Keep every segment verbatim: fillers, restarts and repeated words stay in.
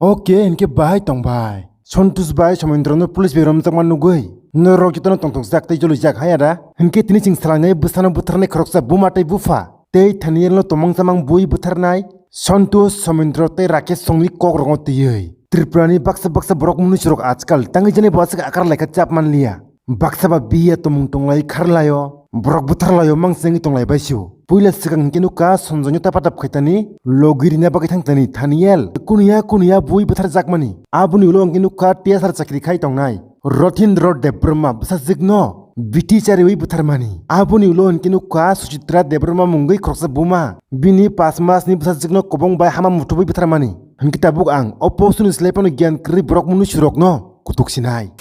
Oke, hinkhe bahai tong bai. Sontus bai Somendro no police bai romjakma nugwi norok jotono tongthokjak tei jolijak hai ada. Hinkhe tini chwng salainai bwsano butharnai khoroksa buma tei bupha. Tei Thaniel no tomong chamang bui butharnai Sontus, Somendro tei Rakesh songni kok rokno twiwi Tripura ni baksa baksa borok munusurok ajkal tangwi jani bo aswk akar laikha chap manliya. Baksa ba biya tomung tonglai kharlaio, borok butharlaio mang sengwi tonglai baisio. Puila swkang hinkhe nukha Sonjoino tapatap khaitani, logi rina bagwi thangtani Thaniel. Kunuya kunuya bui butharjakmani. Aboni ulo hinkhe nukha T S R chakri khai tongnai Rothindro Debbarma bwsajwkno biti chariwi butharmani. Aboni ulo hinkhe nukha Suchitra Debbarma mungwi khoroksa buma bini pas masni bwsajwkno kobong bai hama muthubwi butharmani. Hinkhe tabuk ang o postni slai phano giyan kwrwi borok munusurokno kutuk sinai.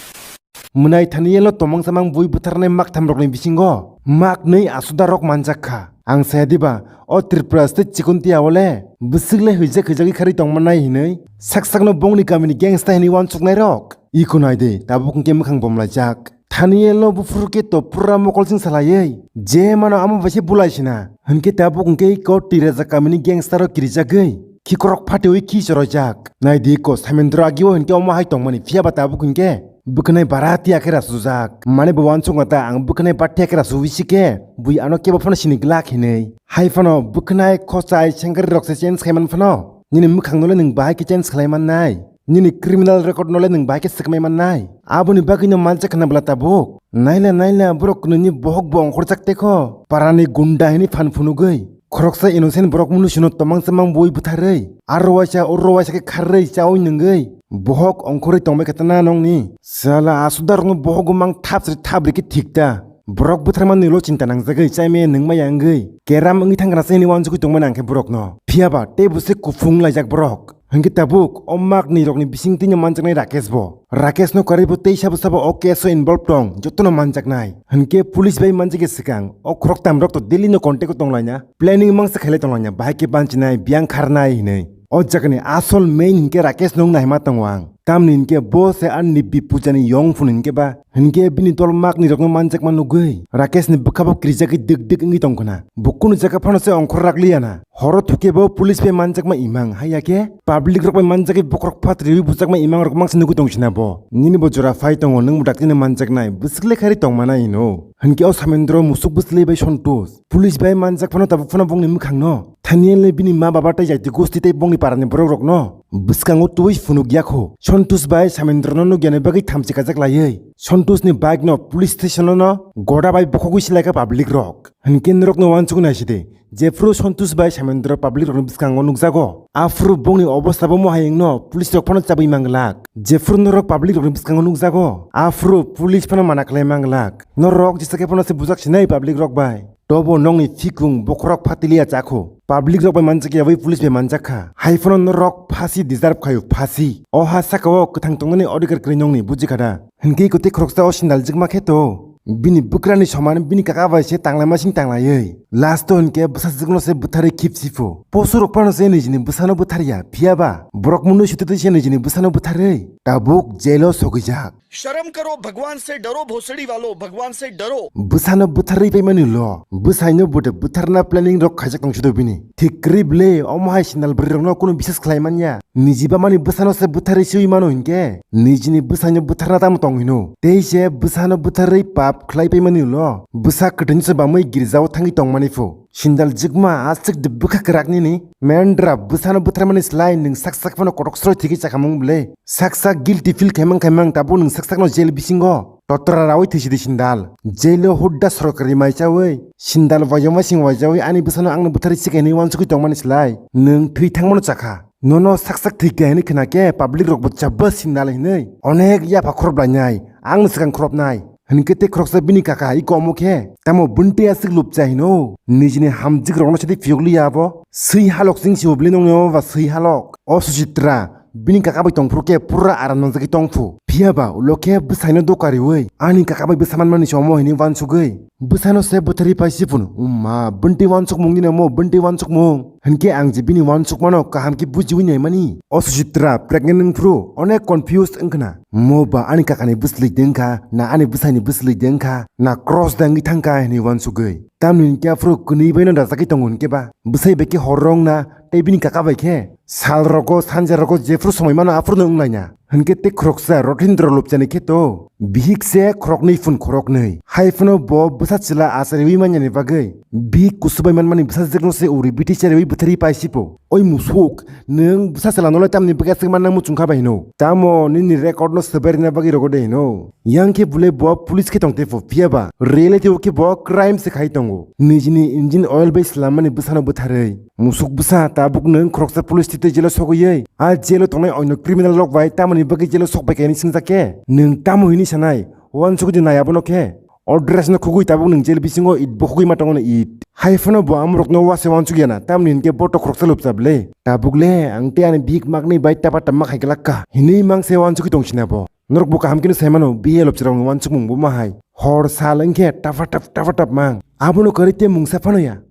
Mwnai Thaniel no tomong chamang bui butharnai mak thamrokni bisingo mak nwi asuda rok manjak kha. Ang saya diba, o Tripura state chikontiya o le bwswk le hwijak hwijakwi kharwi tongmannai hinwi sak sakno bongni kamini gangsta hinwi uansuknai rok. Iko nai de, tabuk hwnkhe mwkhang bomlaijak. Thaniel no buphuru khe to pura mokol sing salaiwi je mano amo bai se bulai sina. Hinkhe tabuk hwnkhe iko Tiraja kamini gangsta rok kirijagwi khikrok phatewi khi choroijak. Nai di ko Samendra agio hinkhe omo hai tongmani, phiya ba tabuk hinkhe bwkhnai bara tiya khe rasujak. Mane bo uansukma ta ang bwkhnai ba tiya khe rasuwi si khe bui ano kebo phano sini glak hinwi. Hai phano bwkhnai khochai sengkari rok se change khai man phano nini mwkhang no le nwng bahai khe change khlai mannai. Nini criminal record no le nwng bahai khe swkmai mannai. Aboni bagwi no manjak khna bwla tabuk. Naila naila borok nini bohok bo ongkhorjak tei kho. Parani gunda hini phan phunugwi. Khoroksa innocent borok munusuno tomang chamang bui butharwi, aro waisa oro waisa khe kharwi chawi nungwi bohok ongkhorwi tongbai kha tana nongni. Sala asudar rokno bohok gumang thap sri thap rikhe thik ta. Borok butharmani ulo chinta nangjagwi chaimaya nungmaya wngwi keram wngwi thangkha se hini uansugwi tongmani ang khe borokno. Phiya ba tei bo se kuphung laijak borok. Hinkhe tabuk o makni rokni bising twino manjaknai Rakesh bo. Rakesh no kwrwi bo tei sabo sabo o case o involve tong, jotono manjaknai. Hinkhe police bai manjakya swkang, o khoroktam rok to daily no contact o tonglaina, planning mangsa khailai tonglaina, bahai khe banchinai, biyang kharnai hinwi. O jagani asol main hinkhe Rakesh no wngna hima tongo ang. Tamni hinkhe bo se ani Nipi Puja ni yong phunu hinkhe ba, hinkhe bini dol makni rokno manjakma nugwi Rakesh ni bwkha bo kirijagwi dik dik wngwi tongkhna. Bo kunu jaga phano se ongkhor rakliya na. Horo thukhe bo police bai manjakma imang, haiya khe public rok bai manjagwi bokhorok phatriwi bujakma imang rok mangsa nugwi tongsina bo. Nini bo jora phai tongo, nwng bo daktino manjaknai, bwswk le khairi tongmana hino. Hinkhe o Samendro musuk bwsli bai Sontus. Police bai manjak phano tabuk phano bongni mwkhangno. Thaniel ni bini ma baba tei jaiti gosti tei bongni parani borok rokno bwskango tubui phunuk yakho. Sontus bai Samendro no nukya ni bagwi thamchi kajak laiwi Sontus ni bike no police station o no goda bai bokhogwi silaikha public rok. Hinkhe norok no uansukwi naisidi, jephru Sontus bai Samendro public rokni bwskango nukjago, aphuru bongni obostha bo mohai wngno police rok phano chabwi manglak. Jephru norok public rokni bwskango nukjago, aphuru police phano mana khlai manglak. Norok jesa khe phano se bujak sinai public rok bai. Tobo nokni phikung bokhorok phatiliya chakho. Public rok bai manjak yawi police bai manjak kha. Hai phano norok phasi deserve khayo, phasi. O ha saka o kwthang tongnani odhikar kwrwi nokni, buji kha da? Hinkhe kotwi khoroksa o sindal jikma khe to. Bini bwkrani soman bini kaka bai se tanglaima sing tanglaiwi. Last o hinkhe bwsajwkno se bwtharwi khipsipho. Posurok phano se nijini bwsano bwtharya. Phiya ba borok mwnwi sutitwi se nijini bwsano bwtharwi tabuk jail o sogwijak. शर्म करो, भगवान से डरो, भोसड़ी वालों, भगवान से डरो। Bwsano bwtharwi paimani lo. Bwsaino bude bwtharna planning rok khaijak tongsido bini. Thik kwrwi ble, omo hai sindal bwrwi rokno kunu bisas khlai manya. Niji bamani bwsano se bwtharwi siwi mano hinkhe, nijini bwsaino bwtharna tamo tong hino. Tei se bwsano bwtharwi pap khlai paimani ulo, bwsa kwthwino se bamwi girjao thangwi tongmani phu. Sindal jikma aswk de bwkha kwrak nini. Mendra bwsano bwtharmani slai nwng sak sak phano kotok sroi thwigwi chakhamung bwle. Sak sak guilty feel khaimang khaimang tabuk nwng sak sakno jail bisingo totra rawi thwisidi sindal. Jailo hudda sorkari mai chawi sindal waiyama sing waijawi ani bwsano angno bwtharwi sikha hinwi uansugwi tongmani slai nwng thwi thangmano chakha. Nono sak sak thwikha hinwi khna khe public rokbo jabba sindal hinwi onek yapha khorob lainai, angno swkang khorobnai. Hinkhe tei khoroksa bini kaka iko omo khe tamo bunte aswk lupcha hino? Nijini hamjwk rokno sadi phiyokliya abo? Swi halok sing sibo bini nongni omo ba swi halok. O Suchitra, bini kaka bai tongphuru khe pura aram nangjagwi tongphu. Phiya ba ulo khe bwsaino doka riwi ani kaka bai bwsa manmani se omo hinwi uansugwi bwsano se bwtharwi pai si phunu. Umma, bwntwi uansukmung nini omo, bwntwi uansukmung. Hinkhe ang je bini uansukmano kaham khe bujiwi naimani. O Suchitra pregnant wngphuru onek confused wngkhna. Mo ba ani kakani bwswlwi de wngkha, na ani bwsaini bwswlwi de wngkha, na cross de wngwi thangkha hinwi uansugwi. Tamni hinkhe aphuru kwnwi baino rajagwi tongo hinkhe ba. Bwsai bai khe hor wrong na, tei bini kaka bai khe sal rogo, sanja rogo jephuru somoi mano aphuru no wnglaina. Hinkhe tei khoroksa Rothindra lobjani khe to bihik se khoroknwi phun khoroknwi. Hai phano bo bwsa chwla achariwi manyani bagwi bihik kusubai manmani bwsajwkno se uri bithi chariwi bwtharwi pai sipo. Oi musuk, nwng bwsa chwla nolai tamni bagwi aswk manna muchung kha bai hino? Tamo nini record no swbai rwna bagwi rogo de hino? Yang khe bule bo police khe tong tei pho, phiya ba reality o khe bo crime se khai tongo. Nijini engine oil bai swlammani bwsano bwtharwi. Musuk bwsa, tabuk nwng khoroksa police thwi tei jail o sogwi, a jail o tongnai oino criminal rok bai tamoni bagwi jail o sok bai khe hinwi swngjak khe? Nwng tamo hinwi sanai? Uansugwi di nai abono khe. O dress no khugwi tabuk nwng jail bisingo it bo khugwi ma tongo no it. Hai phano bo amorok no uase uansuk ya na, tamni hinkhe bo to khoroksa lobsa ble. Tabuk le ang tei ani bihik maknwi bai tapa tama khai glak kha hinwi mang se uansugwi tong sina bo. Norok bo kaham kheno sai mano, B L officer rok ni uansukmung bo ma hai. Hor sal wngkhe tapa tap tapa tap mang. Abono kwrwi tei mungsa phano ya.